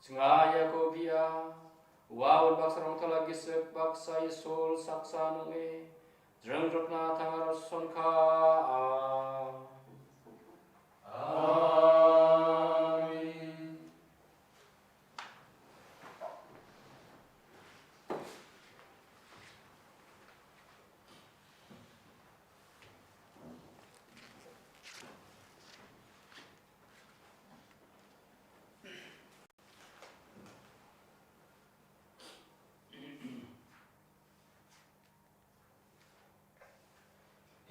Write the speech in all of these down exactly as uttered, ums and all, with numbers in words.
Chinga iako bia, ua unbaksarangtala gisik baksa Isol saksa nong·e, jringjotna tangara sonka. Amen.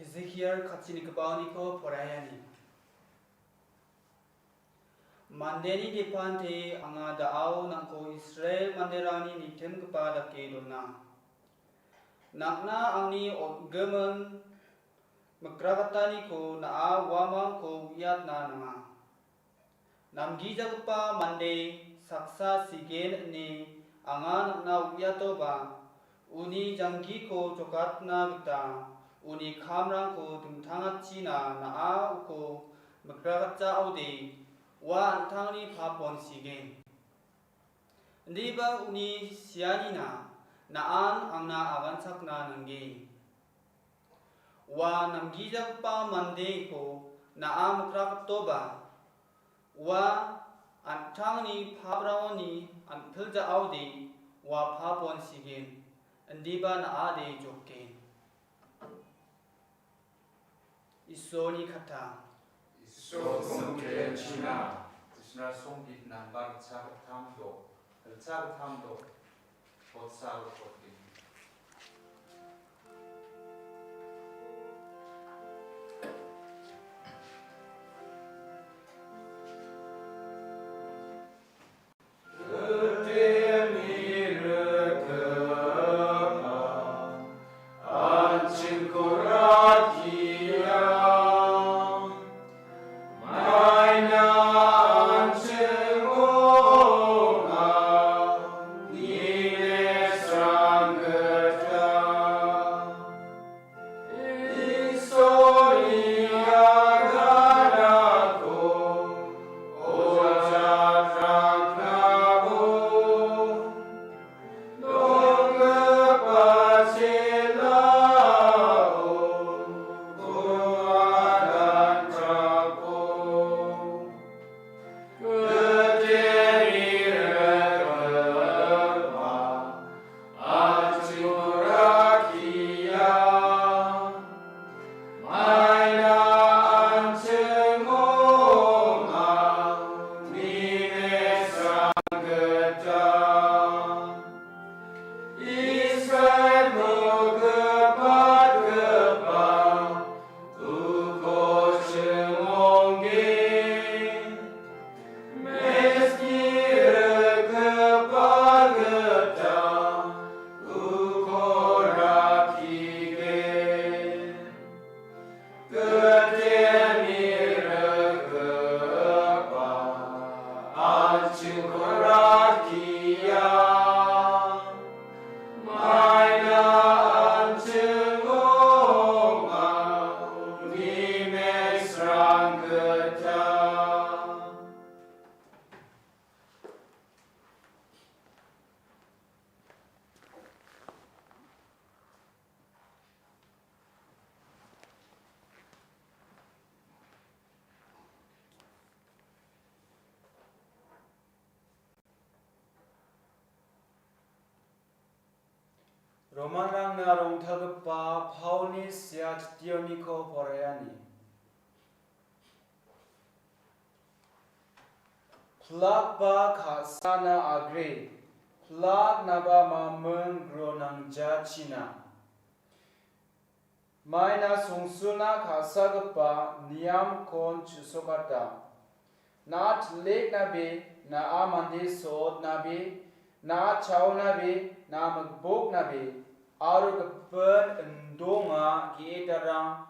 Hezekiel katchinigipaoniko poraiani. Mandeni depante anga da·ao nangko Israel manderangni nitimgipa dake dona. Nang·na angni on·gimin mikrakataniko na·a uamangko uiatna nanga. Namgijagipa mande saksa sigen ine anga nang·na uiatoba, uni janggiko jokatna gita uni kamrangko dingtangachina na·a uko mikrakatjaode ua an·tangni papon sigen. Indiba uni sianina na·an angna agansakna nanggen. Ua namgijagipa mandeko na·a mikrakatoba, ua an·tangni paprangoni an·pilja·aode ua papon sigen, indiba na·ade joken. Isolni kata. Isol songkirchina. Isna songgit nambar ritchagittam dok, ritchagittam dok, botsa rokotgen. Romanrangna rongtalgipa Paulni sia chittioniko poraiani. Pilakba ka·sana agre, pilaknaba maming gronangjachina. Maina songsulna ka·sagipa niamkon chu·sokata. Na·a tileknabe, na·a mande sotnabe, na·a chaonabe, na·a mikboknabe, aro gipin indonga ge·etarang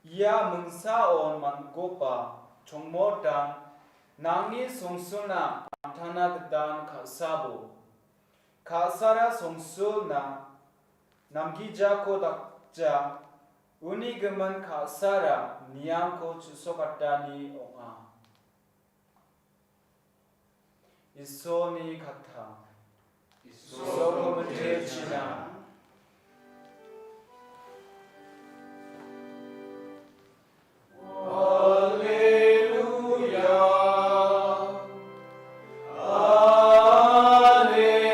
ia mingsaon man·gopa chongmotang nangni songsulna an·tangna gitan ka·sabo. Ka·sara songsulna namgijako dakja, uni gimin ka·sara niangko chu·sokatani ong·a. Isolni katta. Isolko mitelchina. Alleluia. Alleluia.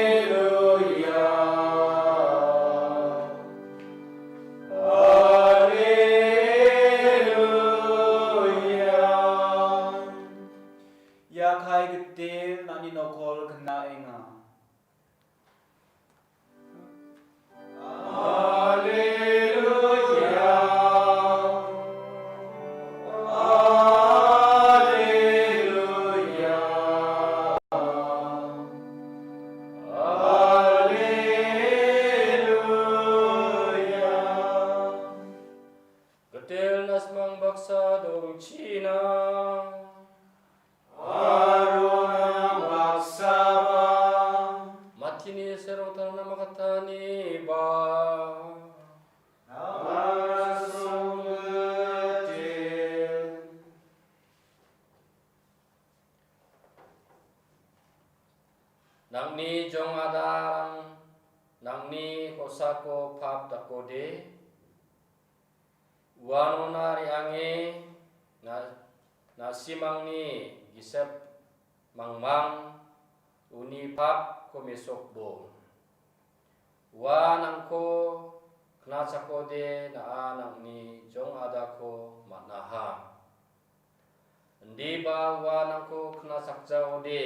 Alleluia. Ia kai gitel na·ni nokol knaenga. Alleluia. Alleluia. Alleluia. Gitel na·simang baksa dongchina. Aro nang baksaba. Matini serong tanana makatani ba. Nang songgitel. Nangni jong adarang, nangni kosako pap dakode. Uanona re·ange na-, na·simangni gisep mangmang uni papko mesokbo. Ua nangko knachakode na·a nangni jong adako man·aha. Indiba ua nangko knachakjaode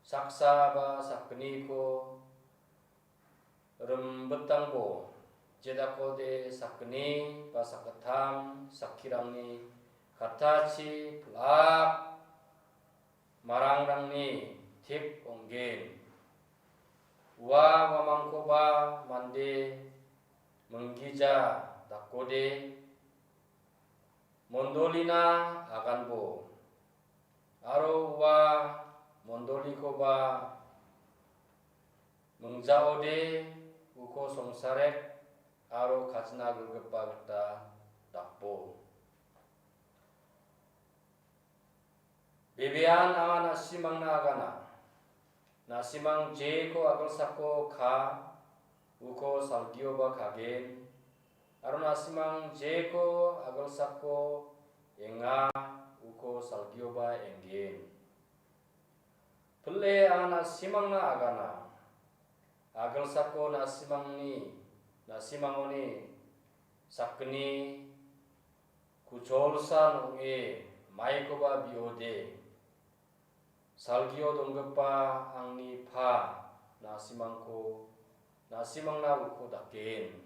saksa ba sakgniko rimbitangbo, jedakode sakgni ba sakgittam sakkirangni kattachi pilak marangrangni tip ong·gen. Ua uamangkoba mande minggija dakode mondolina aganbo, aro ua mondolikoba mingjaode uko songsarek aro kajina agilgipa gita dakbo. Bebean anga na·simangna agana. Na·simang jeko agilsako ka, uko salgioba kagen. Aro na·simang jeko agilsako enga, uko salgioba enggen. Pile anga na·simangna agana. Agilsako na·simangni, na·simangoni sakgni kucholsan ong·e maikoba biode. Salgio donggipa angni pa na·simangko, na·simangna uko daken.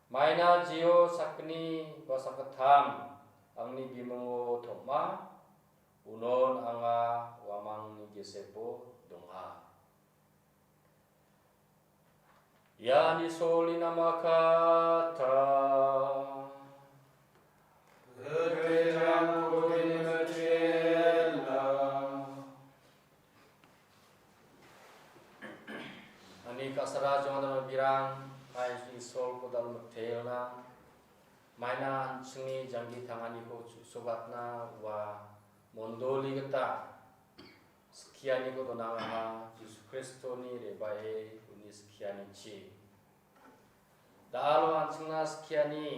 Maina jio sakgni ba sakgittam angni bimingo tom·a, unon anga uamangni gesepo donga. Iani solina makata. Ani kasara jongdana birang, ai solko dal metelna. Maina an·chingni janggi tanganiko chu·sogatna ua mondoli gita skianiko donangaha Jisu Kristoni re·bae uni skianichi. Da·alo an·chingna skiani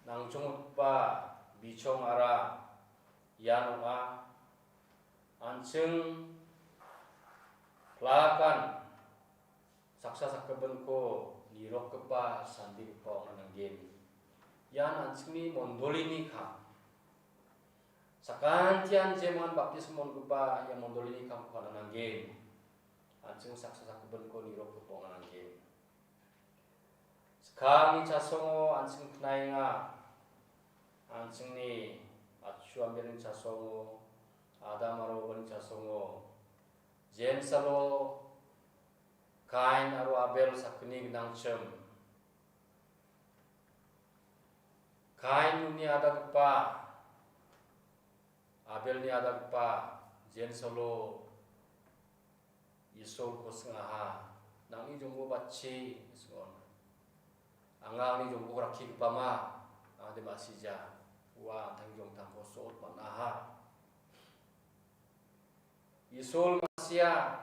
nangchonggipa bichongara ian ong·a. An·ching plakan saksa sakgipinko nirokgipa sandigipa ong·a nanggen. Ian an·chingni mondolini kam. Sakantian jeman baptisma on·gipa ia mondolini kamko an·a nanggen. An·ching saksa sakgipinko nirokgipa ong·a nanggen. Skangni chasongo an·ching knaenga. An·chingni atchu amberni chasongo, Adam aro Evaini chasongo, Jensalo Kain aro Abel sakgni gnangchim. Kain uni adagipa, Abelni adagipa, Jensalo Isolko sing·aha, "Nangni jongbo batchi," sing·on. "Anga angni jongbo rakkigipama, angade ma·sija. Ua an·tangni jongtangko so·ot man·aha." Isol Masia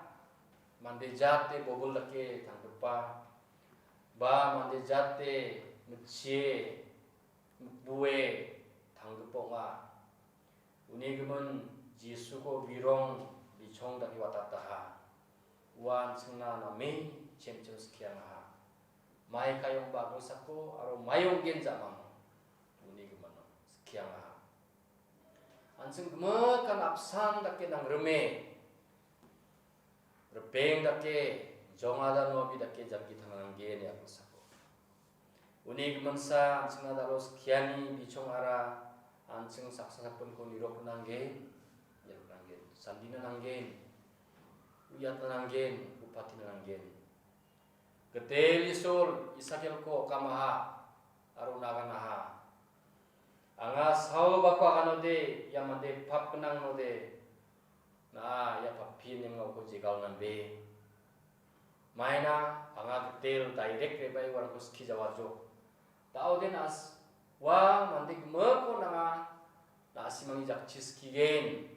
mande jate bobil dake tanggipa, ba mande jate mitchie, mitbue tanggipa ong·a. Uni gimin Jisuko birong bichong dake watataha. Ua an·chingna name chemchem skiangaha. Mai kayong bagosako aro mai ong·gen ja·mango. Uni gimino skiangaha. An·ching gimikan apsan dake nangrime, ripeng dake, jongada nobi dake jangki tangnanggen ia kosako. Uni giminsa an·chingna dalo skiani bichongara an·ching saksa sakbonko nirokna nanggen, nirokna nanggen, sandina nanggen, uiatna nanggen, upatina nanggen. Gitel Isol Isakelko okamaha aro naganaha. Anga saobako aganode, ia mande pap gnangnode, na·a ia papi nemngako jegal nambe. Maina anga gitel direct rebai uarangko skijawajo. Daode na·as ua mande gimikko nanga na·simangni jakchi skigen.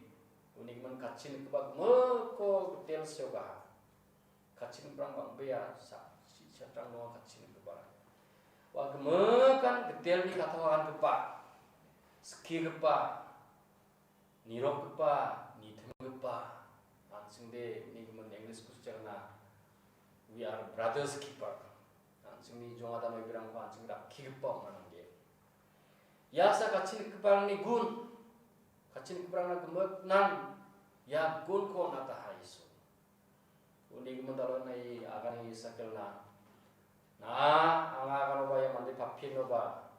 Uni gimin kachin nikgipa gimikko gitel siogaha. Kachin nikrang bang·bea, sa-, si-, siatrang donga kachin nikgipa. Ua gimikan gitelni katao agangipa, skigipa, nirokgipa, nitimgipa, an·chingde uni gimin English kuchijagna, "We are brothers keeper." An·chingni jongada noibirangko an·ching rakkigipa ong·a nanggen. Ia sa kachin nikgiparangni gun, kachin nikgiparangna gimiknan, ia gunko on·ataha Iso. Uni gimin dalo nai agane Isakelna. Na, anga aganoba ia mande papinoba.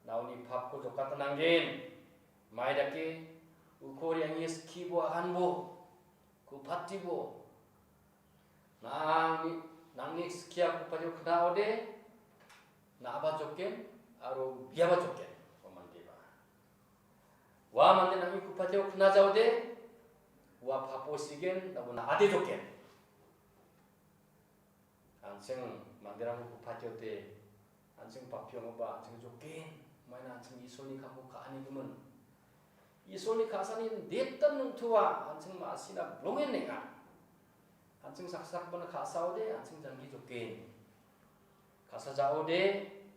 Na uni papko jokatna nanggen. Mai dake, uko re·ange skibo aganbo. Kupatibo. Na angni, nangni skia kupatio knaode. Na·aba joken, aro biaba joken. Ua mandeba. Ua mande nangni kupatio knajaode, ua papo sigen, na ua na·ade joken. An·ching manderangko kupatiote, an·ching papi ong·oba, an·ching joken, maina an·ching Isolni kamko ka·ani gimin. Isolni ka·sani detan nongtoa, an·ching ma·sina bilongen nenga. An·ching saksa sakbona ka·saode, an·ching janggi joken. Ka·sa ja·ode,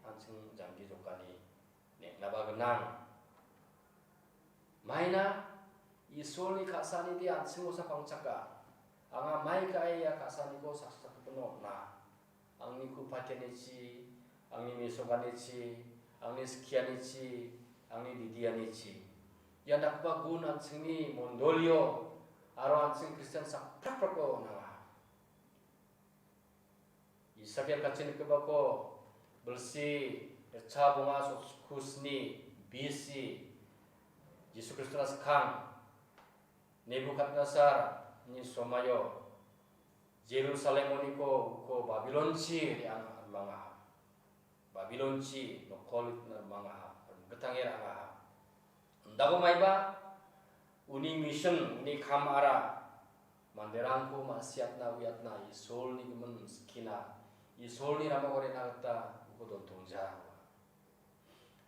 an·ching janggi jokani. Neng·naba gnang. Maina Isolni ka·sanide an·ching osa pangchaka. Anga mai ka·e ia ka·saniko saksa sakgipino on·a. Angni kupatianichi, angni mesoganichi, angni skianichi, angni didianichi. Ia dakgipa gun an·chingni mondolio aro an·ching Kristian sakprakrako on·a. Isakel kachin nikgipako bilsi ritchap ong·a, sotku sni B C Jisu Kristona skang Nebukadnesarni somaio Jerusalemmoniko uko Babilonchi re·ang mangaha. Babilonchi nokol mangaha, gittange ra·angaha. Indako maiba, uni mission, uni kamara, manderangko ma·siatna, uiatna, Isolni gimin skina, Isolni ramao re·na gita uko dontongja.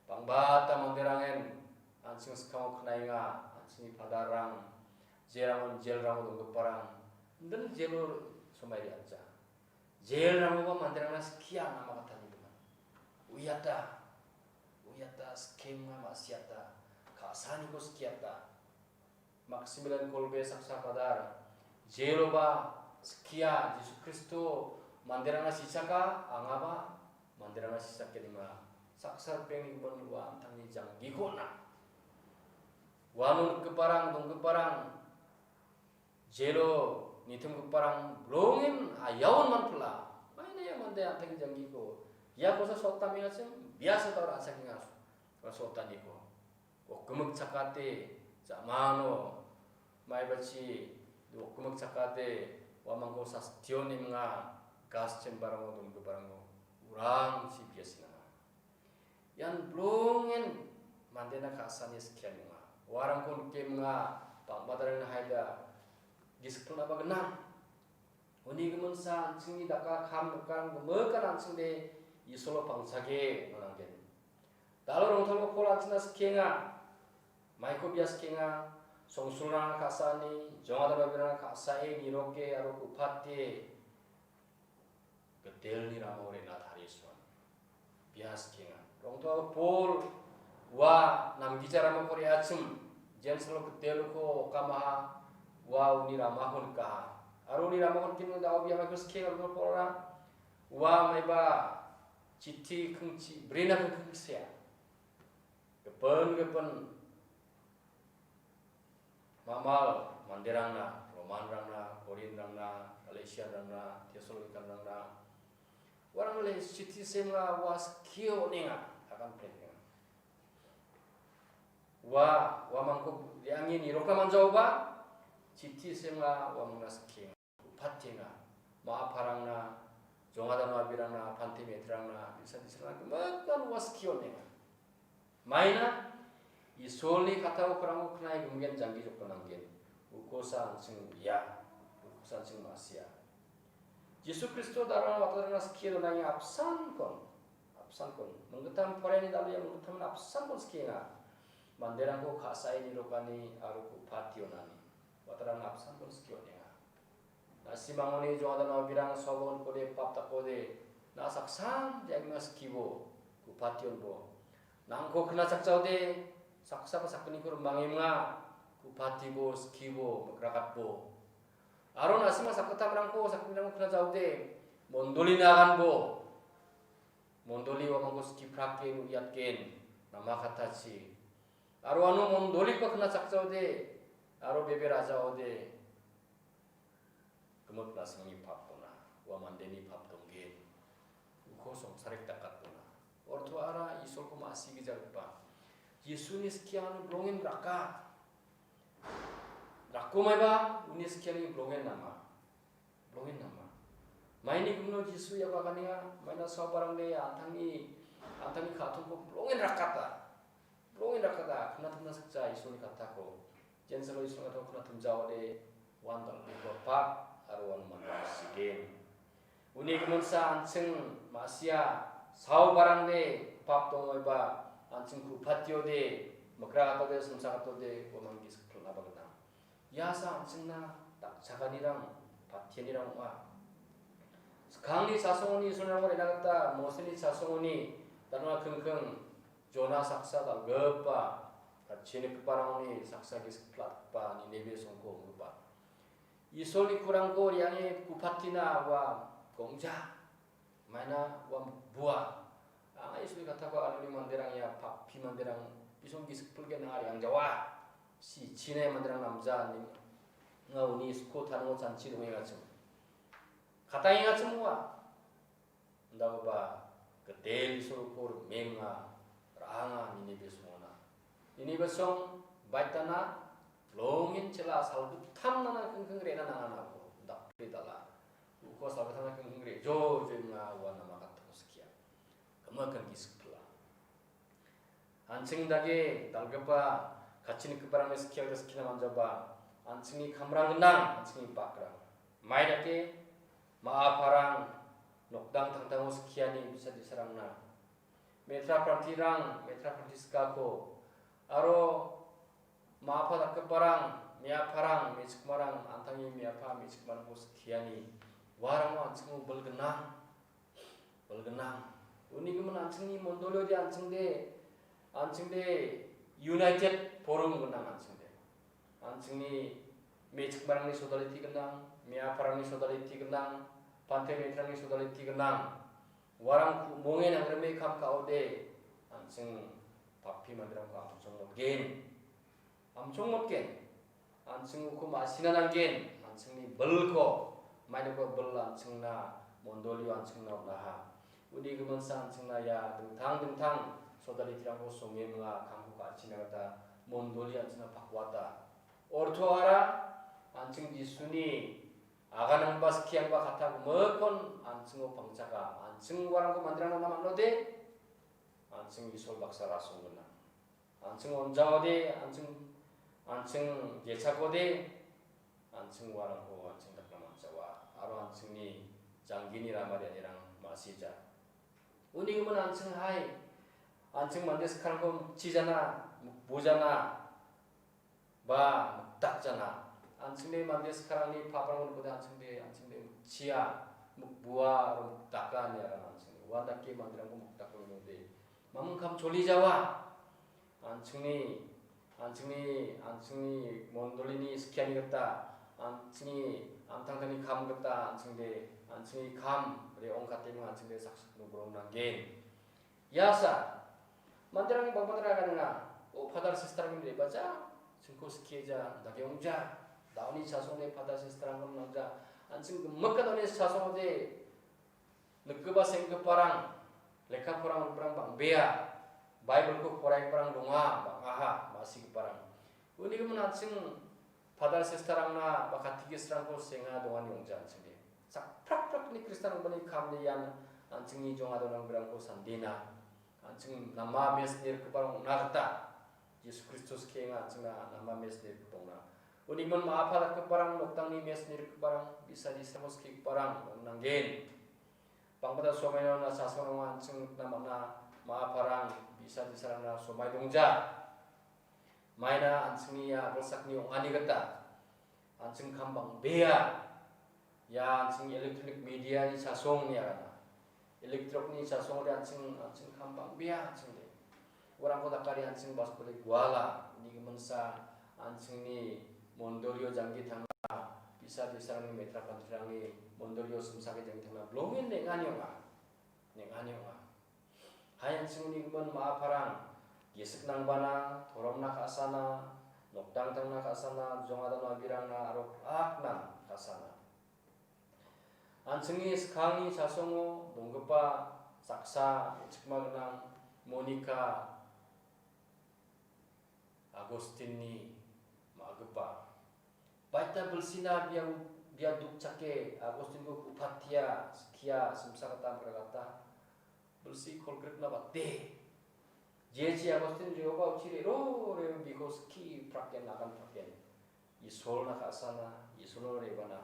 Bang·bata manderangen an·ching skangko knaenga, an·chingni padarang, jerangon, jelrango donggiparang, indin jelo somai re·atja. Jelrangoba manderangna skia nama katani gimin. Uiata, uiata, skienga ma·siata, ka·saniko skiata. Maximilian Kolbe saksa padar, jeloba skia Jisu Kristo manderangna sichaka, angaba manderangna sichakenga. Saksa ripengni gimin ua an·tangni janggiko on·a. Uano nikgiparang, donggiparang, jelo nitimgiparang bilongen ayaon manpila. Maina ia mande an·tangni janggiko. Ia kosa sotamenga sing, biasa tau ra·sakenga sotaniko. Okgimik chakate, ja·mano, maibachi, okgimik chakate, uamangko sastio niminga, gas chamber-rango donggiparango, urangchi biasenga. Ian bilongen mandena ka·sani skian ong·a. Uarangko nikeming·a, bang·badarangna haida gisik pil·naba gnang. Uni giminsa an·chingni daka kam rikang gimikan an·chingde Isolo pangchage nanggen. Dalo rongtalgipa Pol an·chingna skienga. Maiko bia skienga. songsulrang ka·sani, jongada babirang ka·sae niroke aro ku·pate gitelni ramao re·na tarisoa. Bia skienga. Rongto Paul ua namgijaramako re·achim, James lo gitelko okamaha, ua uni ramako nikaha. Aro uni ramako nikenggipa da·o biamako skienga, Paul ra. Ua maiba chiti kingchi, brina kingchi sea. Gipin gipin mamal manderangna, Romanrangna, Korinrangna, Galatianrangna, Thessalonikanrangna, uarangna le chiti senga ua skie on·enga, agan prenenga. Ua, uamangko re·ange nirokna man·jaoba, chiti senga uamangna skienga. Ku·patenga. Ma·aparangna, jongada nabirangna, pante metrangna, bisa disrangna gimikan ua skie on·enga. Maina Isolni kattao kurangko knae gimgen janggi jokdonanggen. Ukosa an·ching uia. Ukosa an·ching ma·sia. Jisu Kristo darang watarangna skie donange apsankon, apsankon. Minggitam poraiani dal·o ia minggitamna apsankon skienga. Manderangko ka·sae nirokani aro ku·pate onani. Watarangna apsankon skie on·enga. Na·simangoni jongada nabirang sobon kode pap dakode, na saksan diagna skibo, ku·pate onbo. Nangko kna chakjaode, saksaba sakgniko rimangenga, ku·patebo, skibo, mikrakatbo. Aro na·sima sakgittamrangko, sakgnirangko kna jaode, mondoli naganbo. Mondoli uamangko skiprake uiatgen, namakatachi. Aro uano mondoliko kna chakjaode, aro bebe rajaode. Gimik na·singni pap dona, ua mandeni pap donggen. Uko songsarik dakat dona. Ortoara Isolko ma·sigijagipa. Jisuni skiano bilongen raka. Rako maiba, uni skiani bilongen nama. Bilongen nama. Maini gimino Jisu iako aganenga, maina saobarangde an·tangni, an·tangni ka·tongko bilongen rakata. Bilongen rakata, knatimna sakja Isolni kattako. Jensalo Isolni kattako knatimjaode, uan dal·begipa pap, aro uan mandeni sigen. Uni giminsa an·ching ma·sia saobarangde pap dongaiba, an·ching ku·patiode, mikrakatode, simsakatode, uamang gisik pil·naba gnang. Ia sa an·chingna dakchakanirang, patianirang ong·a. Skangni chasongoni Israelrangko re·na gita Mosini chasongoni dal·a kingking Jona saksa dal·gipa, gatchini giparangoni saksa gisik platgipa Ninebe songko ong·gipa. Isolni kurangko re·ange ku·patina ua gongja. Maina ua bua. Anga Isolni kattako aluni manderang ia papi manderang bisong gisik pilgen anga re·angjawa. Si chinai manderang namja ni nga uni isko tango chanchi dongengachim. Katangengachim ua. Indagipa gitel Isolko rimenga ra·anga Ninebe songona. Ninebe song baitana bilongen chela salgittamnana kingking re·na nanganako dakpri dal·a. Uko salgittamna kingking re·jo joenga ua namakatako skia. Gimikan gisik pila. An·ching dake dal·gipa katchinikgiparangni skie gita skina man·jaba, an·chingni kamrang gnang, an·chingni bakrang. Mai dake ma·aparang nokdang tangtango skiani bisa-disarangna. Metra prantirang, metra prantiskako, aro ma·apa dakgiparang, me·aparang, me·chikmarang, an·tangni me·apa, me·chikmarangko skiani. Uarango an·chingo bil gnang. Bol gnang. Uni gimin an·chingni mondoliode an·chingde, an·chingde united forum gnang an·chingde. An·chingni me·chikmarangni sodaliti gnang, me·aparangni sodaliti gnang, pante metrangni sodaliti gnang. Uarang ku-, monge nangrime kam ka·ode, an·ching papi manderangko amchong motgen. Amchong motgen. An·ching uko ma·sina nanggen, an·chingni bilko, maidako bil an·chingna, mondolio an·chingna on·aha. Uni giminsa an·chingna ia dingtang dingtang sodalitirangko songe minga kamko ka·china gita mondoli an·chingna pakwata. Ortoara an·ching Jisuni aganangba skiangba katta gimikkon an·chingo pangchaka. An·ching uarangko manderangna man·ode, an·ching Isol baksa rasong gnang. An·ching onjaode, an·ching, an·ching jechakode, an·ching uarangko an·ching dakna man·jawa, aro an·chingni janggini rama re·anirang ma·sija. Uni gimin an·ching hai, an·ching mande sakrangko chijana, bujana, ba dakjana. An·chingni mande saksarangni paprangko nikode an·chingde, an·chingde mikchia, mikbua aro mikdaka ine an·chingde. Uandake manderangko mikdako inode. Mamung kam choli jawa. An·chingni, an·chingni, an·chingni mondolini skiani gita, an·chingni an·tangtangni kam gita, an·chingde, an·chingni kam re·ongkatemo an·chingde saksakno borong nanggen. Iasa, manderangni bangbatrang aganenga, o Father Sister-rangni re·baja, chingko skieja, dake ongja, da·oni chasonge Father Sister-rangko nangja, an·ching gimik da·oni chasongode, nikgipa senggiparang, lekka poraigiparang bang·bea, Bible-ko poraigiparang donga, bang·aha, ma·sigiparang. Uni gimin an·ching Father Sister-rangna ba Katekis-rangko senga dongani ong·ja an·chingde. Sakprakprakni Kristian ong·bani kamde ian an·chingni jong adonangbirangko sandena. An·ching nama mes nirikgiparang ong·na gita. Jisu Kristo skienga an·chingna nama mes nirikgipa ong·na. Uni gimin ma·a pa dakgiparang, noktangni mes nirikgiparang, bi·sa di·sako skigiparang ong·nanggen. Bang·bata somaina chasongrangna an·ching nikna man·a, ma·aparang, bi·sa di·sarangna somai dongja. Maina an·chingni ia agilsakni ong·ani gita, an·ching kam bang·bea. Ia an·ching electronic media-ni chasongni agana. Electronic chasongode an·ching, an·ching kam bang·bea an·chingde. Uarangko dakari an·ching baskode guala, uni giminsa an·chingni mondorio janggi tangna, bi·sa di·sarangni metra pantirangni mondorio simsake janggi tangna bilongen neng·ani ong·a. Neng·ani ong·a. Hai an·ching uni gimin ma·aparang, gisik nangbana, toromna ka·sana, noktangtangna ka·sana, jong adon abirangna aro plakna ka·sana. An·chingni skangni chasongo donggipa saksa me·chikma gnang Monica Agustinni ma·gipa. Baita bilsina bia, bia dukchake Agustinko ku·patia, skia, simsa gita, mikra gita. Bilsi kolgrikna bate. Jechi Agustin Jehoba uchi re·ro, re·o biko ski praken, agan praken. Isolna ka·sana, Isolna re·bana.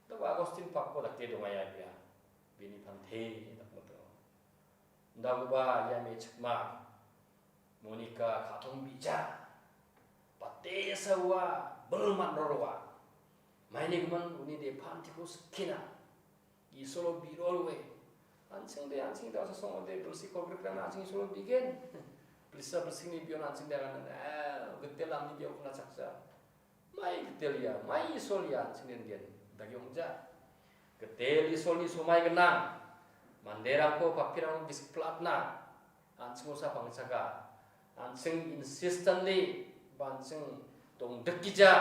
Daba Agustin pakko dake dongaia bia. Bini pante dakmoto. Daguba ia me·chikma. Monica ka·tong bija. Batesa ua bil man·roroa. Maini gimin uni depantiko skina. Isolo birolwe. An·chingde, an·ching da·asa songode bilsi kolgrikrangna an·ching Isolo bigen. Bilsa bilsingni bion an·chingde agan, eh, gitel angni biokna chaksa. Mai gitel ia, mai Isol ia, an·ching den gen. Dagi ongja. Gitel Isolni somai gnang. Manderangko, papirango gisik platna. An·ching osa pangchaka. An·ching insistently, ba an·ching dongdikgija.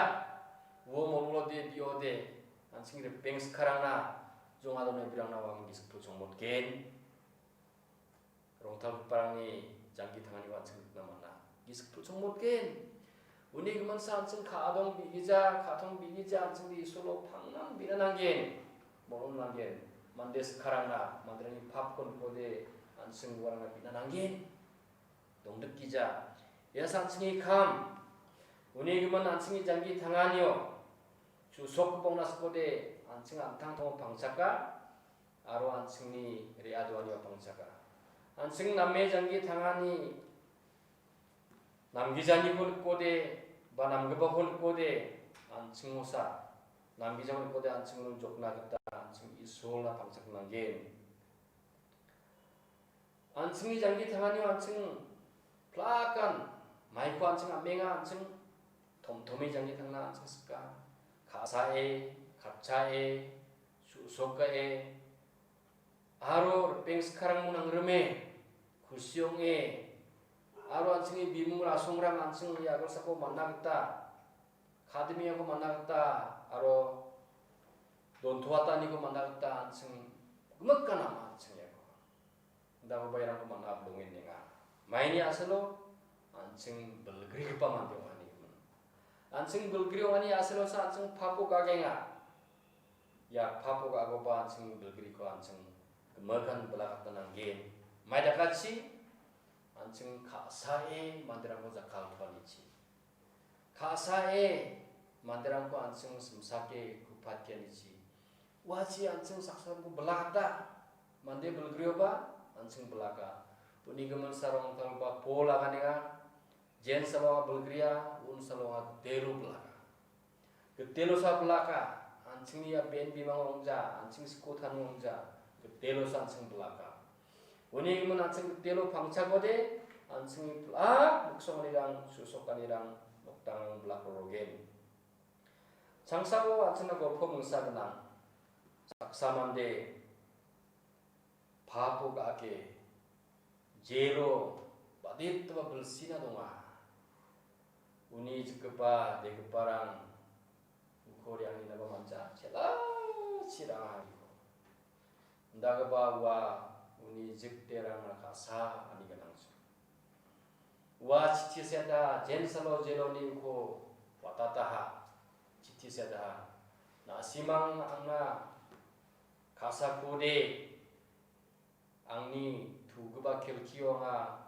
Uo molmolode biode. An·ching ripeng skarangna. Jong adon abirangna uamang gisik pul chongmotgen. Rongtalgiparangni janggi tanganiko an·ching nikna man·a. Gisik pul chongmotgen. Uni giminsa an·ching ka·adong bi·gija, ka·tong bi·gija an·chingde Isolo pangnan bi·na nanggen. Molon nanggen. Mande skarangna, manderangni papko nikode an·ching uarangna bi·na nanggen. Dongdikgija. Ia an·chingni kam. Uni gimin an·chingni janggi tanganio. Chu·sokgipa ong·na sikode an·ching an·tangtango pangchaka. Aro an·chingni re·adoanio pangchaka. An·ching name janggi tangani namgijaniko nikode ba namgipako nikode an·ching osa. Namgijako nikode an·ching jokna gita an·ching Isolna pangchakna nanggen. An·chingni janggi tanganio an·ching plakan maiko an·ching amenga an·ching tomtome janggi tangna an·ching sika. Ka·sae, kapchae, su·sokae, aro ripeng skarangmo nangrime, kusi ong·e, aro an·chingni bimung rasongrang an·ching ia agilsako man·na gita, kadimengako man·na gita, aro dontoataniko man·na gita an·ching gimikan ama an·ching iako. Dakoba iarangko man·a bilongen nenga. Maini a·selo an·ching bilgrigipa mande ong·ani gimin. An·ching bilgri ong·ani a·selosa an·ching papo gagenga. Ia papo ga·akoba an·ching bilgriko an·ching gimikan bilakatna nanggen. Mai dakachi an·ching ka·sae manderangko jakkaltoanichi. Ka·sae manderangko an·ching simsake kupatianichi. Uachi an·ching saksarangko bilakata. Mande bilgrioba an·ching bilaka. Uni gimin sarong talba Pol aganenga. Jen salonga bilgria, un salonga delo bilaka. Gitelo sa belaka, an·chingni ia ben bimang ongja, an·ching siko tani ongja, gitelo sa an·ching belaka. Uni gimin an·ching gitelo pangchakode, an·chingni plak miksonganirang, susokanirang, nokdangrang belak rorogen. Changsao an·chingna golpo mingsa gnang. Saksa mande papo ga·ake jelo baditaba bilsina donga. Uni jikgipa, degiparang uko re·angenaba manja chela chirang hariko. Indagaba ua uni jikderangna ka·sa ani gnangchi. Ua chitiseta jensalo jeloni uko watataha. Chitiseta na·simang angna ka·sakode angni tugipa kelkio anga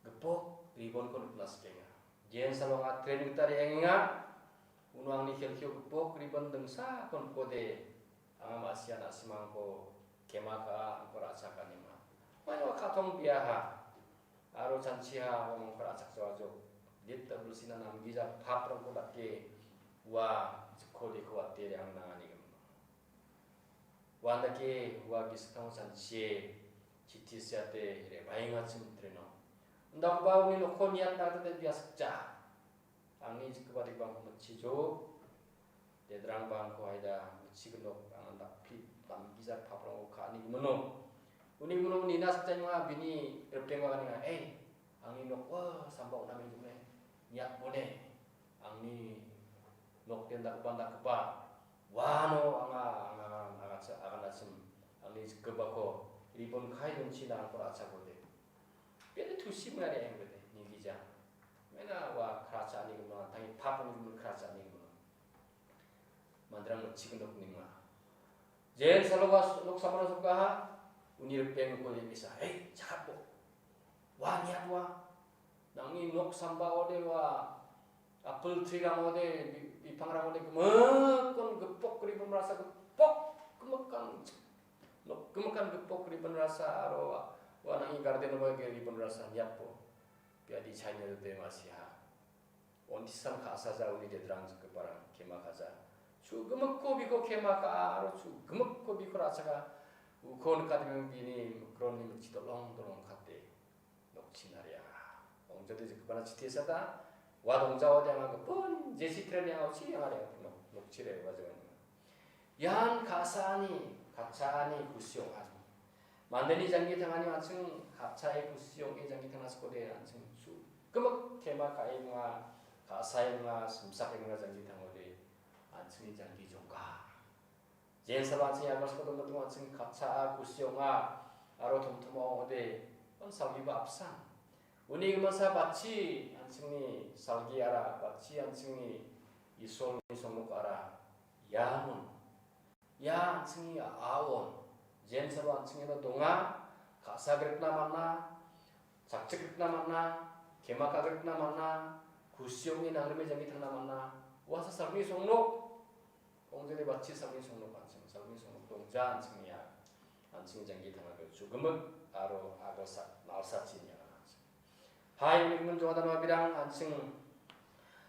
gipok ribonko nikna sikenga. Jensalo anga tren gita re·angenga. Uno angni kelkio gipok ribon dingsako nikode anga ma·sia na·simangko kema ka·a, angko ra·chakanienga. Uano ka·tongbiaha. Aro chanchiha uamangko ra·chakjaoajo. Dit bilsina namgija paprangko dake ua jikko deko wate re·angnangani gimin. Uandake ua gisik tangchanchie chiti seate re·baengachim treno. Indakgipa uni nokko niatna gita biasikja. Angni jikgipa dikbangko mitchijo. Dedrangba angko haida mitchignok, ang dakpli namgija paprangko ka·ani gimino. Uni gimino nina sikjaenga bini ripengba ganenga, "Ei, angni nokko samba on·a mengdukne, niatbone, angni nok den dakgipa dakgipa, uano anga, anga, anga, aganachim, angni jikgipako ribon kae donchina angko ra·chakode." Bede tusi mare engbede, nigija. Mena ua kracha ani gimino, tangi papon gimino kracha ani gimino. Manderang mitchignok ninga. Jen saloba nok samana sokkaha, uni ripengko ye misa. Hei, chakapbo. Ua niat ua. Nangni nok sambao de ua apple tree rangode, bi-, bipangrangode gimikkon gipok ribon rasa gipok gimikkan. Nok gimikkan gipok ribon rasa aro ua nangni garden oba ge ribon rasa niatbo. Biadi chaina de masiha. Ontisan ka·saja uni dedrang jikgiparang kema ka·ja. Chu gimikko biko kema ka·a aro chu gimikko biko ra·chaka. Uko nikatengim bini mikronni mitchi dolong dolong kate nokchina re·anga. Ongjade jikgipana chiti sata. Ua dongjaode anga gipin jesi tren anga uchi anga re·angpino nokchi re·bajawa. Ian ka·saani, ka·chaani kusi ong·a. Mandeni janggi tangani an·ching ka·chae kusi ong·e janggi tangna sikode an·ching chu gimik kema ka·e ong·a, ka·sae ong·a, simsake ong·a janggi tangode an·chingni janggi jongka. Jensaba an·ching agar sikode an·ching ka·chaa kusi ong·a, aro tomtoma ong·ode, on salgiba apsan. Uni giminsa bachi an·chingni salgiara, bachi an·chingni Isolni songnokara. Iano, ia an·chingni a·aon, jensaba an·ching iano donga, ka·sa grikna man·a, chakchik grikna man·a, kema ka·grikna man·a, kusi ong·e nangrime janggi tangna man·a. Uasa salgni songnok, ongjede bachi salgni songnok an·ching, salgni songnok dongja an·ching ia, an·ching janggi tangna gilchu gimik aro agalsak nalsachini an·ching. Hai, uni gimin jongada mabirang, an·ching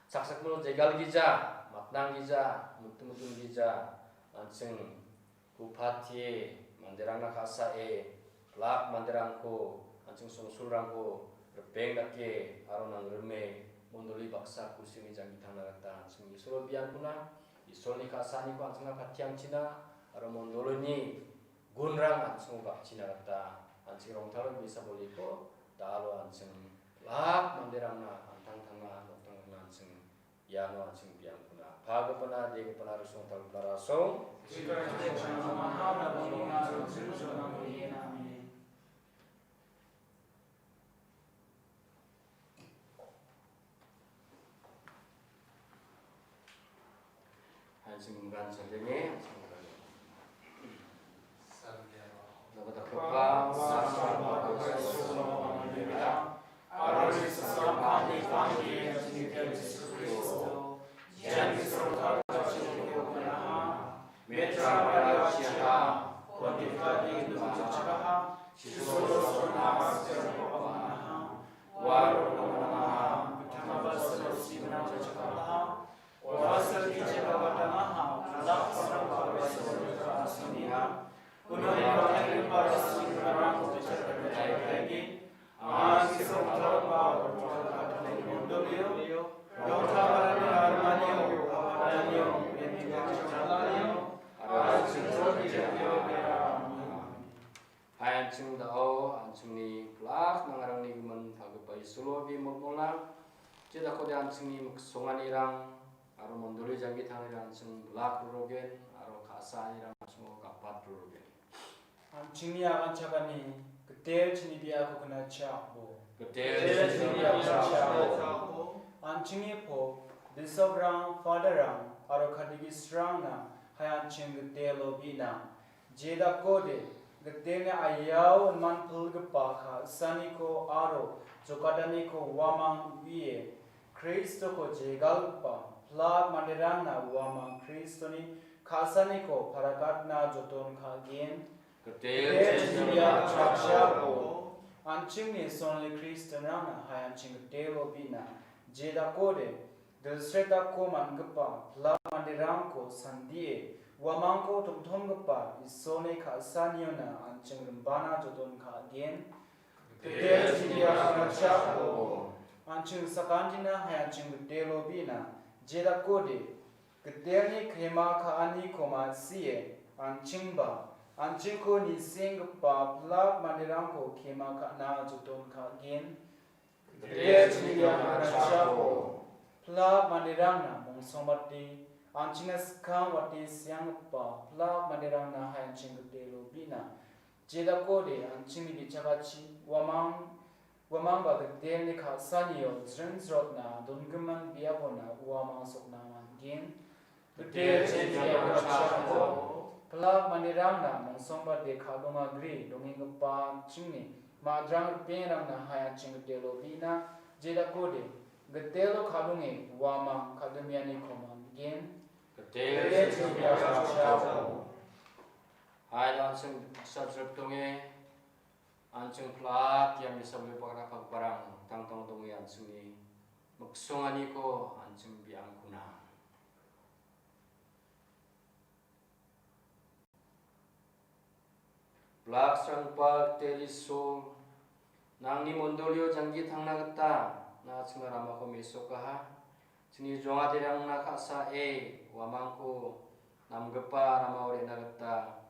saksikmilo jegal gija, matnang gija, mutu mutun gija, an·ching kupatie manderangna ka·sae, plak manderangko, an·ching songsulrangko ripeng dake aro nangrime mondoli baksa kusi ong·e janggi tangna gita an·ching Isolo biankuna, Isolni ka·saaniko an·chingna patiangchina aro mondolini gunrang an·chingo gapchina gita an·ching rongtalo bisa boliko dalo an·ching lak manderangna antangtangna noktangtangna an·ching iano an·ching biangkuna pagipana degipana risongtalgipana rasong. An·ching minggan salenge, an·ching minggan. Isolo bi mokmolna, jedakode an·chingni miksonganirang aro mondoli janggi tanganirang an·ching bilak rorogen aro ka·saanirang an·chingo gapat rorogen. An·chingni aganchakani gitel chini biako gnacha ong·bo. Gitel chini biako gnacha ong·bo. An·chingni pop, bisoprang, fadarrang aro kadigisrangna hai an·ching gitelo bi·na. Jedakode, gitelni aiao inman pilgipa ka·saniko aro jokataniko uamang u·ie Kristoko jegalgipa pilak manderangna uamang Kristoni ka·saniko parakatna joton ka·gen. Gitel chini biako gnacha ong·bo. An·chingni sonli Kristianrangna hai an·ching gitelo bi·na. Jedakode, dilsretako man·gipa pilak manderangko sandie uamangko tomtomgipa Isolni ka·saniona an·ching rimbana joton ka·gen. Gitel chini biako gnacha ong·bo. An·ching sakantina hai an·ching gitelo bi·na. Jedakode, gitelni krema ka·aniko ma·sie, an·chingba, an·chingko nisenggipa pilak manderangko krema ka·na joton ka·gen. Gitel chini biako gnacha ong·bo. Pilak manderangna mongsongbate, an·chingna skang wate sianggipa pilak manderangna hai an·ching gitelo bi·na. Jedakode an·chingni bi·chakachi uamang, uamangba gitelni ka·sanio jringjrotna dongimin biapona uamang sokna man·gen. Gitel chini biako gnacha ong·bo. Pilak manderangna mongsongbate ka·dongagri dongenggipa an·chingni madrang ripengrangna hai an·ching gitelo bi·na. Jedakode, gitelo ka·donge uamang ka·dimianiko man·gen. Gitel chini biako gnacha ong·bo. Hai an·ching sabsrip donge, an·ching pilak ian bisabri bakra pakbarang tangtang donge an·chingni miksonganiko an·ching bi·angkuna. Blaksrangba gitel Isol, nangni mondolio janggi tangna gita na·a chingni ramako mesokaha. Chingni jongatirangna ka·sae uamangko namgipa ramao re·na gita,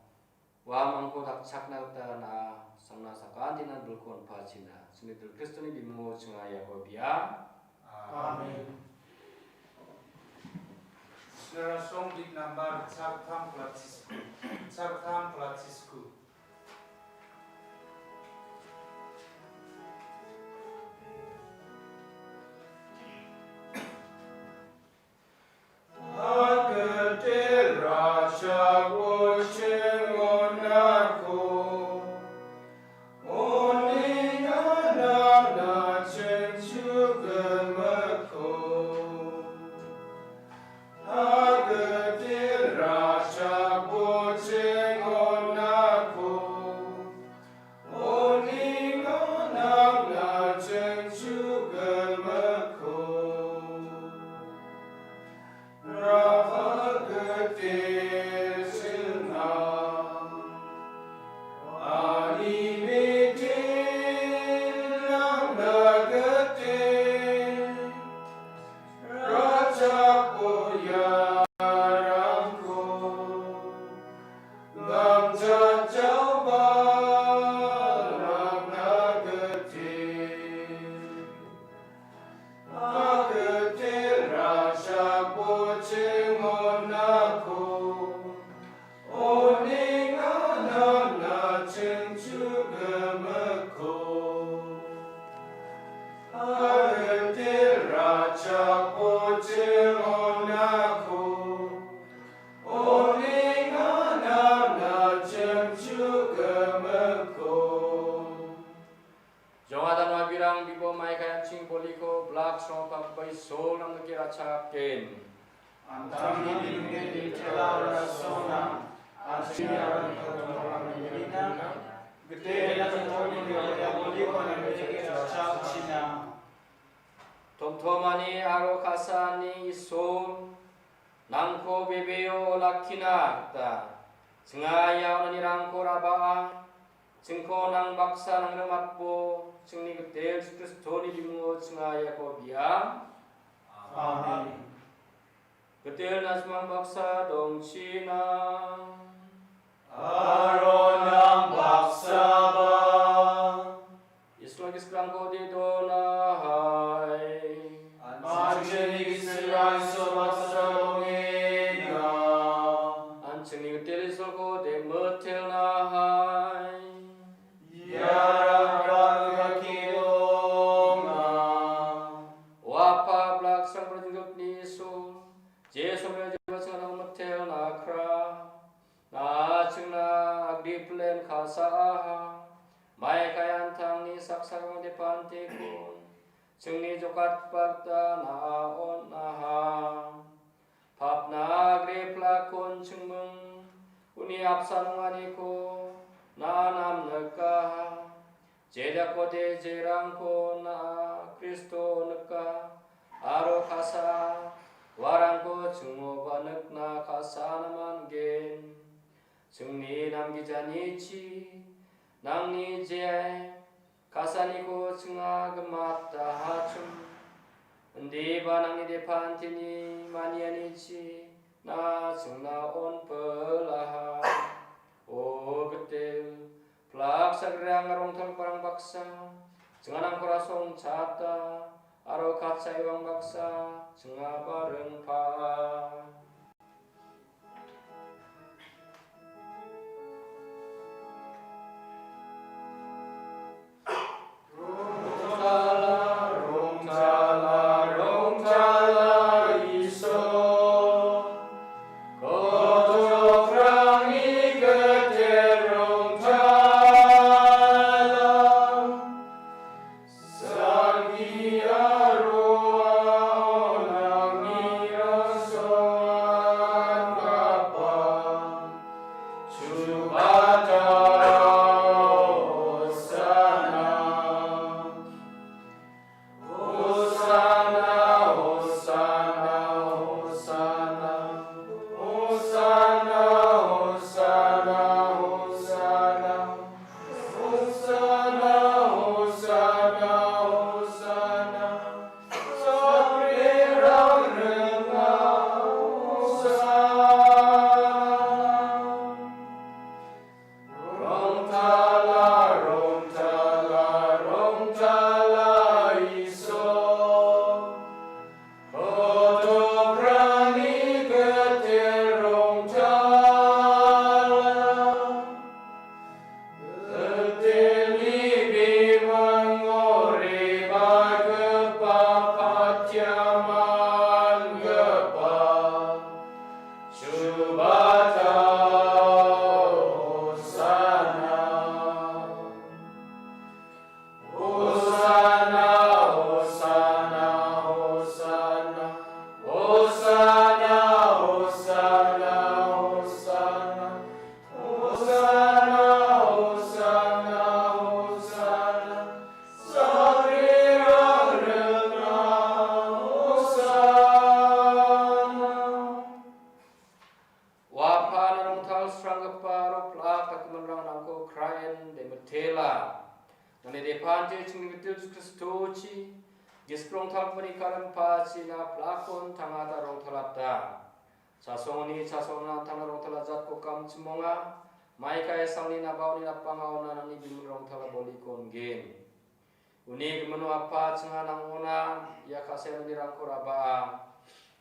uamangko dakchakna gita na·a sangna sakantinan bilko on·pachina. Chingni dil Kristoni bimungo chinga iako bia. Amen. Song dit number chaktham platisku. Chaktham platisku. Jongadano abirang bibo maikai an·ching boliko blaksrangba Isol namdake ra·chakgen. An·tangni bimungo tela rasona, an·chingni aramko tongtongna. Gitena tongtongni biaboliko namdake ra·chakchina. Tomtomani aro ka·saani Isol, nangko bebeo olakkina gita, chinga ia onanirangko raba·a, chingko nang baksa nangrimatbo, chingni gitel Jisu Kristoni bimungo chinga iako bia. Amen. Gitel na·simang baksa dongchina. Aro nang baksaba. Isol gisgrangko de dona. chingni jokatgipa gita na·a on·aha. Papna agre plakon chingming uni apsan ong·aniko na·a namnikaha. Jedakode jerangko na·a Kristo nika aro kasa uarangko chingoba nikna kasa naman gen. Chingni namgijanichi nangni je kasaniko chinga gimatahachim. Indiba nangni depantini manianichi na chingna onpilaha. O Gitel, plak sagrang rongtalgiparang baksa, chinganangkora songchata, aro katsaibang baksa, chingaba ringpa. Ua apana rongtal sranggipa aro plak dakgiminrang nangko kraen demitela. Nangni depante chingni gitil Jisu Kristochi, gisik rongtalgipani karimpachi na plakon tangata rongtalata. Chasongni chasongna tangna rongtala jatko kamchimonga, maikai sangni nabaoni napanga ona nangni gimin rongtala boliko on·gen. Uni gimino apa chinga nang·ona ia ka·saonirangko raba.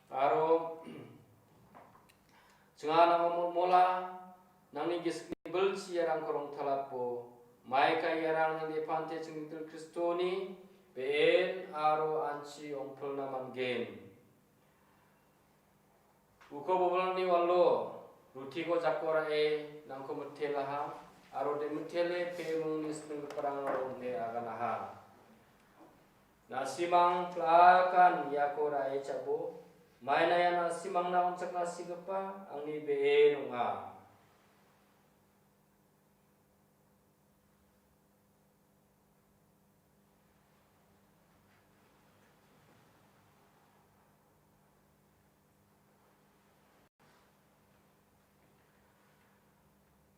Aro chinga nang·o molmola nangni gisikni bilchi iarangko rongtalapo. Maika iarang nangni depante chinggitil Kristoni be·en aro anchi ongpilna man·gen. Uko bobolni walo rutiko jako ra·e nangko mitelaha, aro de mitele pe·mungni singgiparangna on·e aganaha. Na·simang plakan iako ra·e cha·bo, maina ia na·simangna on·chakna sigipa angni be·en ong·a.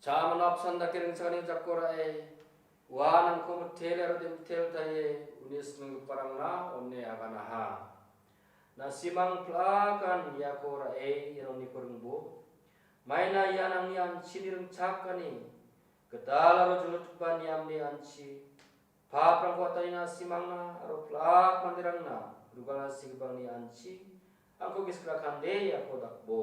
Cha·mano apsan dake ringchakani jako ra·e, ua nangko mitel aro de mitel tarie, uni singgiparangna on·e aganaha. Na·simang plakan iako ra·e ianoniko ringbo. Maina ia nangni anchini ringchakani, gital aro junutgipa niamni anchi. Paprangko atani na·simangna aro plak manderangna rugalna sigipangni anchi, angko gisik rakande iako dakbo.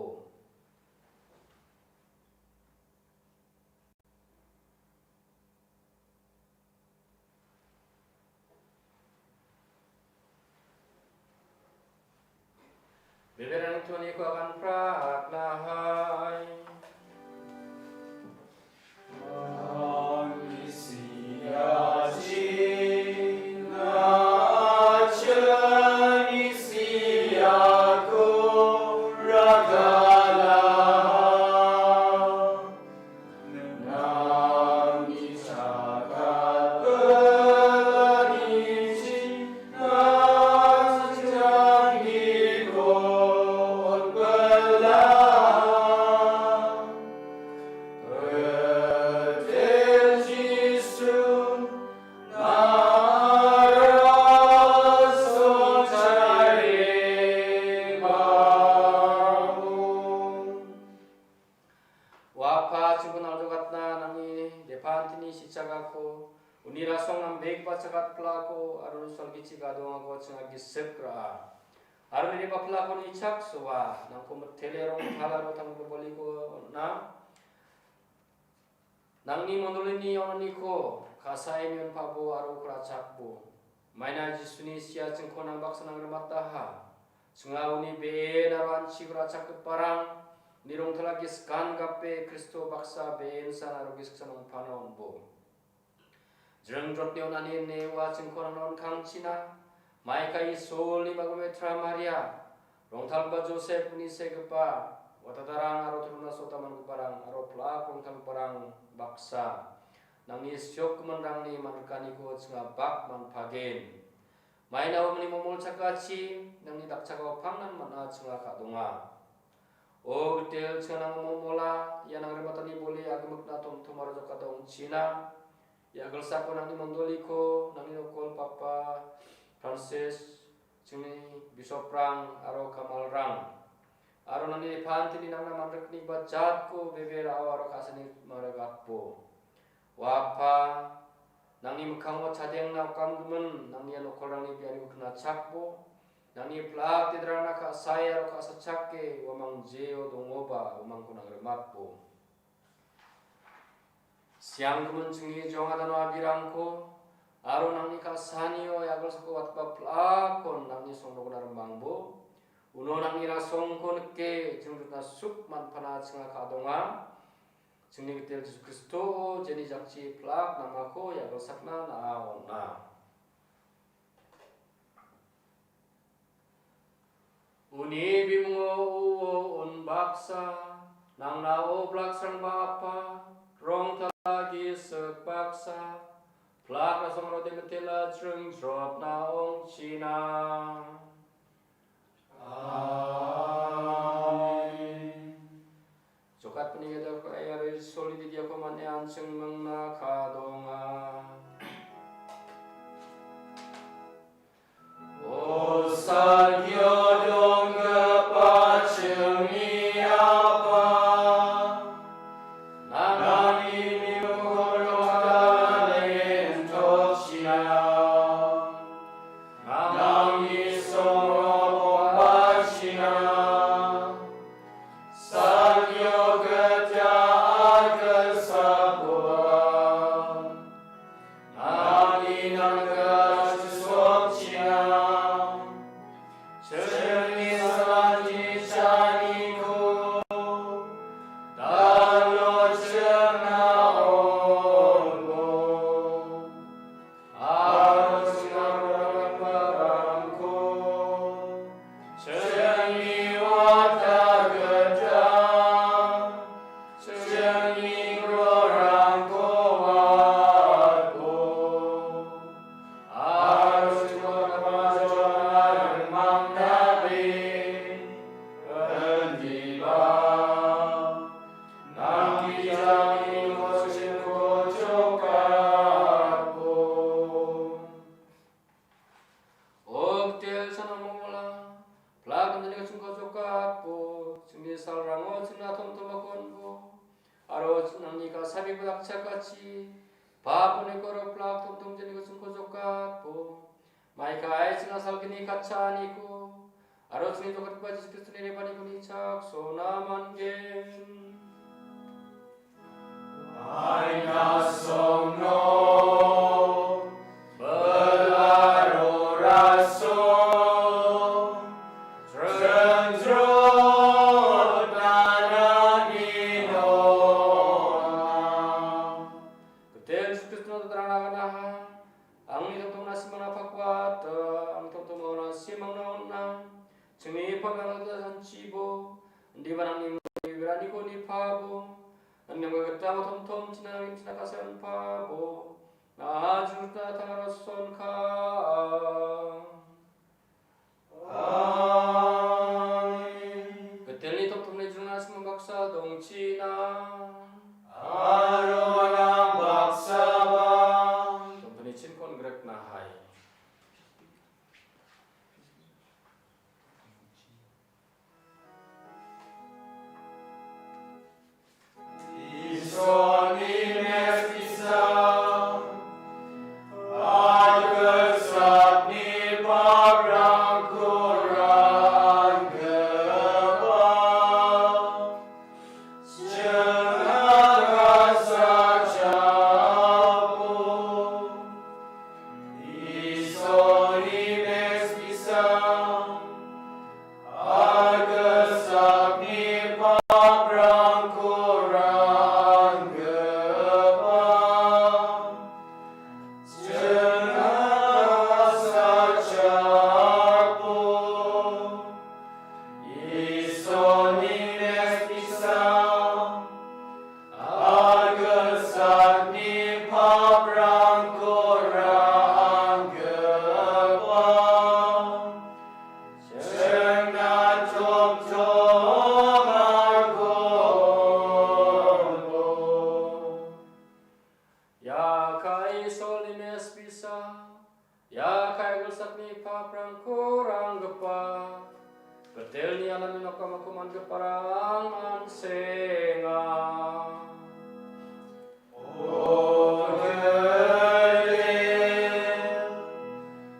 Beberani toniko agan prak nahai. Angni siachi na chingko naljogatna nangni depantini sichagako, uni rasong nambekba chagatplako, aro salgichi gadongako chinga gisik ra·a. Aro nini baplako nichaksoa, nangko mitele rongtal aro tanggipa boliko on·a. Nangni mondolini onaniko ka·sae mionpabo aro uko ra·chakbo. Maina Jisuni sia chingko nang baksa nangremataha. Chinga uni be·en aro an·chiko ra·chakgiparang, uni rongtala giskan gape Kristo baksa be·en san aro gisiksan ong·pano on·bo. Jringjrotni onani ine ua chingko nangna on·kangchina. Maika Isolni bago metra Maria, rongtalgipa Josep uni segipa, watatarang aro toruna sota man·giparang aro plak rongtalgiparang baksa nangni siokgiminrangni man·rikaniko chinga bak man·pagen. Maina uni momol chakachi nangni dakchakao pangnan man·a chinga ka·donga. O gitel chinga nang momola, ia nangrematani boli agimikna tomtom aro jokata ong·china. Ia gilsako nangni mondoliko, nangni nokol Papa Francis, chingni bisoprang aro kamalrang, aro nangni pantini nangna man·rikni ba jatko bebe ra·o aro ka·sani mangregatbo. Ua Apa, nangni mikkango chadengna okamgimin nangni ia nokolrangni bianiko knachakbo, nangni plak dedrangna ka·sae aro ka·sachake uamang jeo dongoba uamangko nangrimatbo. Sianggimin chingni jong adano abirangko aro nangni ka·sanio ia gilsako watgipa plakon nangni songrogna rimbangbo. Uno nangni rasongko nike jringjrotna suk man·pana chinga ka·donga. Chingni gitel Jisu Kristo jeni jakchi plak namako ia gilsakna na·a on·a. Uni bimungo uo unbaksa, nangna obraksrangba apa, rongtala gisik baksa, plak rasongrode mitela jringjrotna ong·china. Amen. Jokatpini gedako ayare solidi diako mane an·ching mingna ka·donga. O salgio donggipa chingni Apa, nangni mimingko rongtalen tokchina. Nangni songro bongachina. Salgio gita agilsakoba. Nangni nangga chisokchina. Chingni salani chaniko. Dalo chingna onbo. Aro chingna rangko. Chingni wata gita. Chingni rorangko wako. Aro chingni wata gita. Indiba. Nangni jangni kochingko jokatbo. O gitel sana momola, plak nangni kochingko jokatbo, chingni salrango chingna tomtom akonbo, aro nangni ka·sabe dakchakatchi, paponiko aro plak tomtom jeni kochingko jokatbo, Maikai chingna salgini katchaaniko, aro chingni jokatgipa Jisu Kristoni rebaniko nichaksona man·gen. Aina songno, belaro raso, jrenjro tanani nona. Gitel Jisu Kristona dodrangna ganaha, angni tongtongna simangna pakwata, angni tongtongna simangna on·a. Chingni paganata sanchibo, indiba nangni beraniko nipabo, nangni gitaba tomtom china nangni china kasanpabo, na jurutna tangara sonka. Amen. Gitelni toptopni jrunga simon baksa dongchina. Aro manang baksaba. Toptopni chinkon grekna hai. Ko ranggipa, chingna sachapo, Isoni meskisa, agilsakni paprangko ranggipa, chingna tongtong agilbo. Ia ka·e Isolni meskisa, ia ka·e agilsakni paprangko ranggipa, Bitelni alamen okam-okam man·giparang an·senga. O Gede,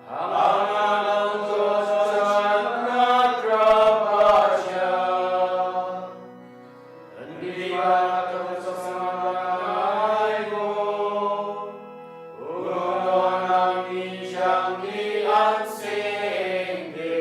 anga nangko chakna krabaja. Indiba nangko chakna aibo. Uno nangni jangni an·sengde.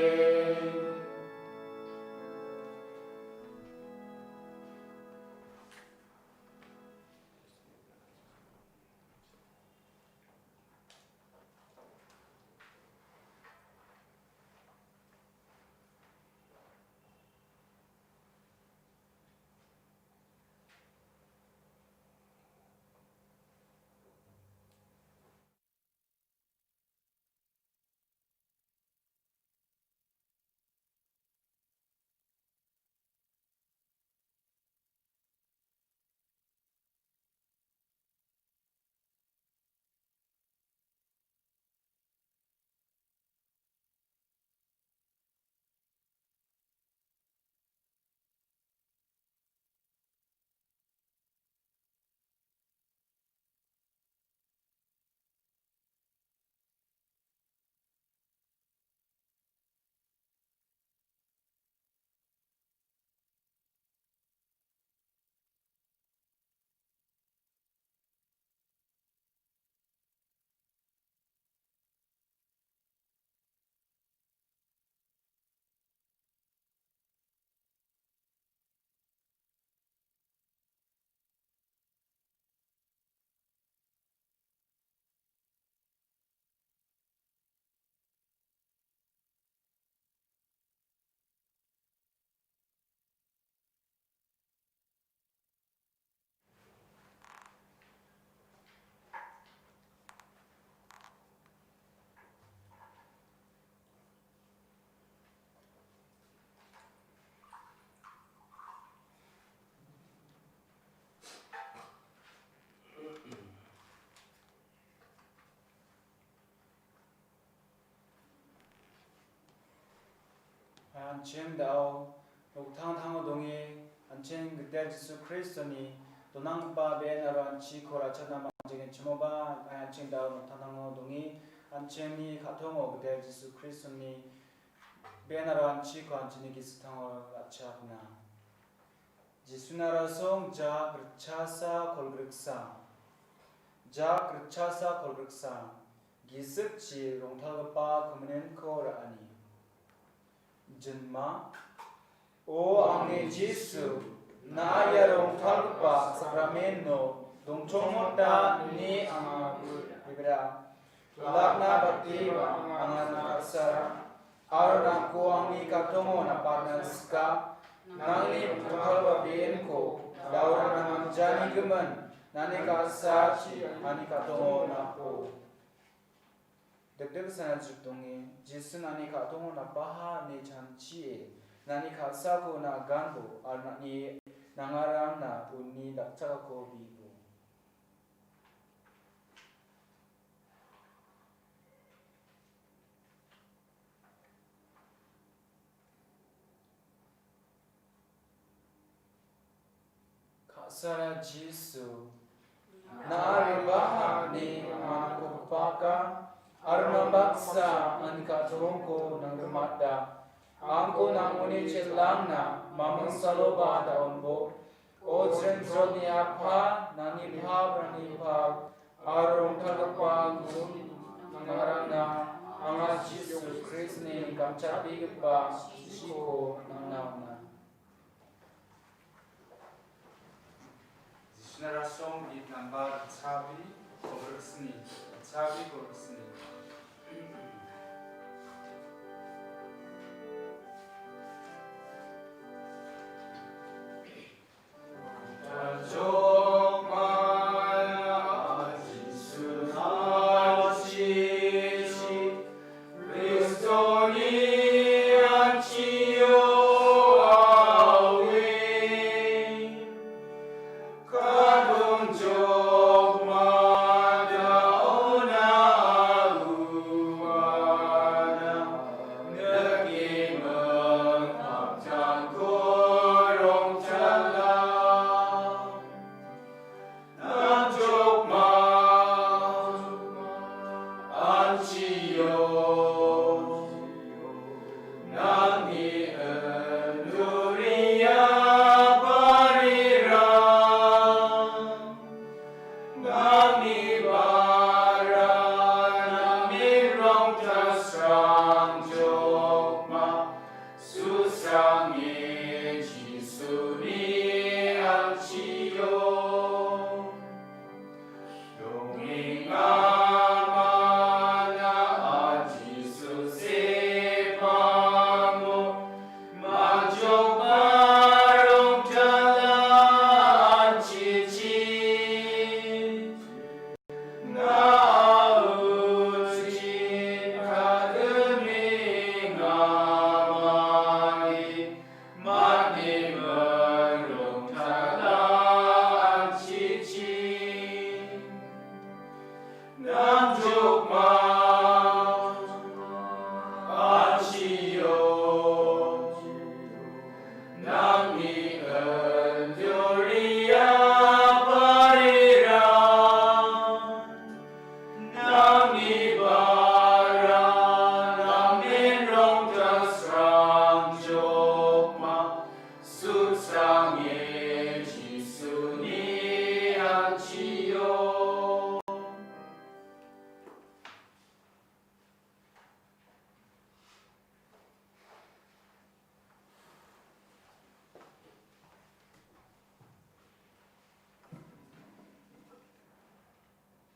An·ching da·o noktangtango donge, an·ching Gitel Jisu Kristoni donanggipa be·en aro an·chiko ra·chakna mangjengchimoba, an·ching da·o noktangtango donge, an·chingni ka·tongo Gitel Jisu Kristoni be·en aro an·chiko an·chingni gisik tango ra·chakna. Jisuna rasong jak ritchasa kolgriksa. Jak ritchasa kolgriksa. Gisikchi rongtalgipa kimininko ra·ani. Jinma. O angni Jisu, na ia rongtalgipa sakrameno dongchongmota ine anga bibira. Lakna batiba anga nakasara. Aro nangko angni ka·tongo napatna sika, nangni rongtalgipa be·enko daurana mangjanigimin, nani ka·sachi ani ka·tongo napo. Dikdiksan jipdonge, Jisun ani ka·tongo napaha ine chanchie, nani ka·sako na·ganbo, aro nani nangarangna uni dakchakako bibo. Ka·sara Jisu, na·a re·baha ine anga nakokgipaka, aro nang baksa ani ka·tongko nangrimata. Angko nangoni chel·angna mamung saloba da·onbo. O jringjrotni Apa, nangni paprangni pap, aro rongtalgipa gun nangarangna anga Jisu Kristni gamchatbegipa chiko nangna on·a. Narasong git nambar chabi, kobruk sni, chabi kobruk sni.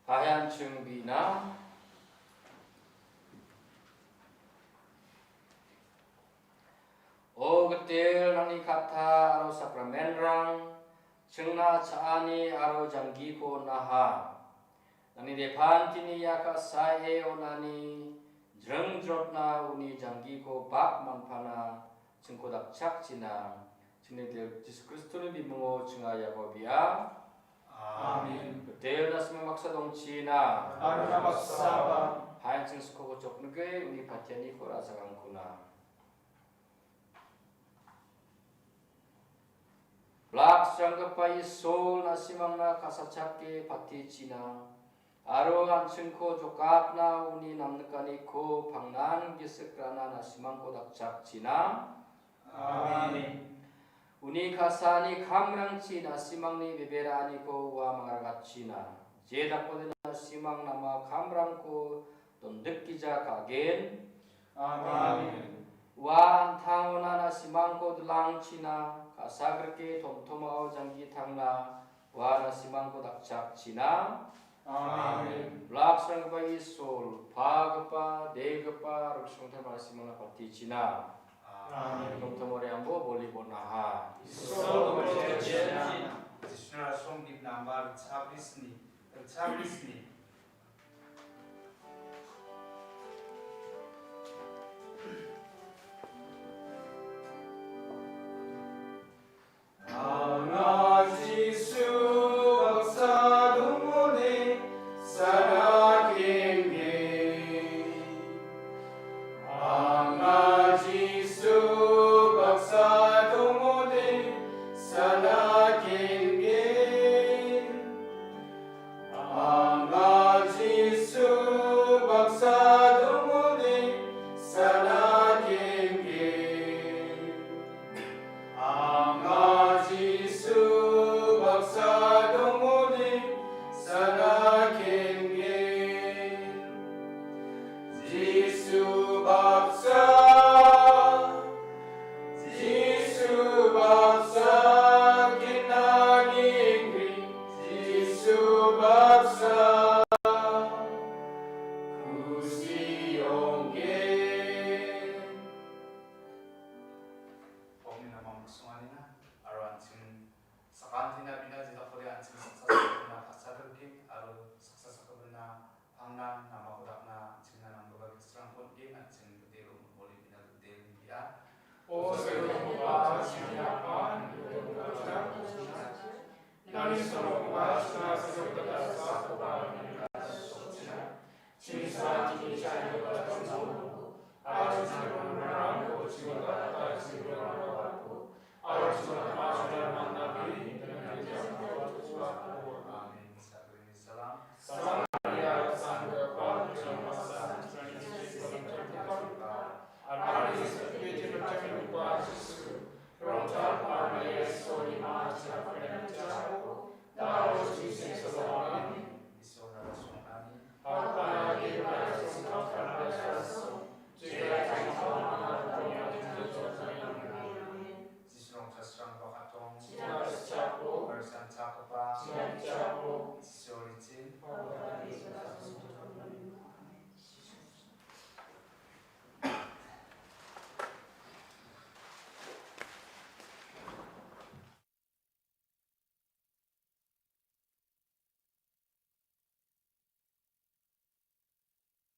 Pahian ching bina. O gitel nangni katta aro sakramenrang, chingna cha·ani aro janggiko on·aha. Nangni depantini ia ka·sae on·ani jringjrotna uni janggiko bak manpana chingko dakchakchina. Chingni Jisu Kristoni bimungo chinga iako bia. Amen. Gitel na·simang baksa dongchina. Aro na baksaba. Hain ching skogo choknike uni patianiko ra·sakkangkuna. Blaksranggipa Isol na·simangna kasachake patichina, aro an·chingko jokatna uni namnikaniko pangnan gisik ra·na na·simangko dakchakchina. Amen. Uni kasani kamrangchi na·simangni bebera·aniko ua mangrakatchina. Je dakode na·simang nama kamrangko dondikgija ka·gen. Amen. Ua an·tangona na·simangko dilangchina, ka·sagrike tomtomao janggi tangna, ua na·simangko dakchakchina. Amen. Blaksranggipa Isol, pagipa, degipa, riksrongtaba na·simangna patichina. Amen. Tomtomari ambo boli bonaha. Isol, Jisu Kristoni nambar chabisni, chabisni. Anga Jisu baksa dongode, sala kenge. Anga Jisu baksa dongode, sala kenge. Anga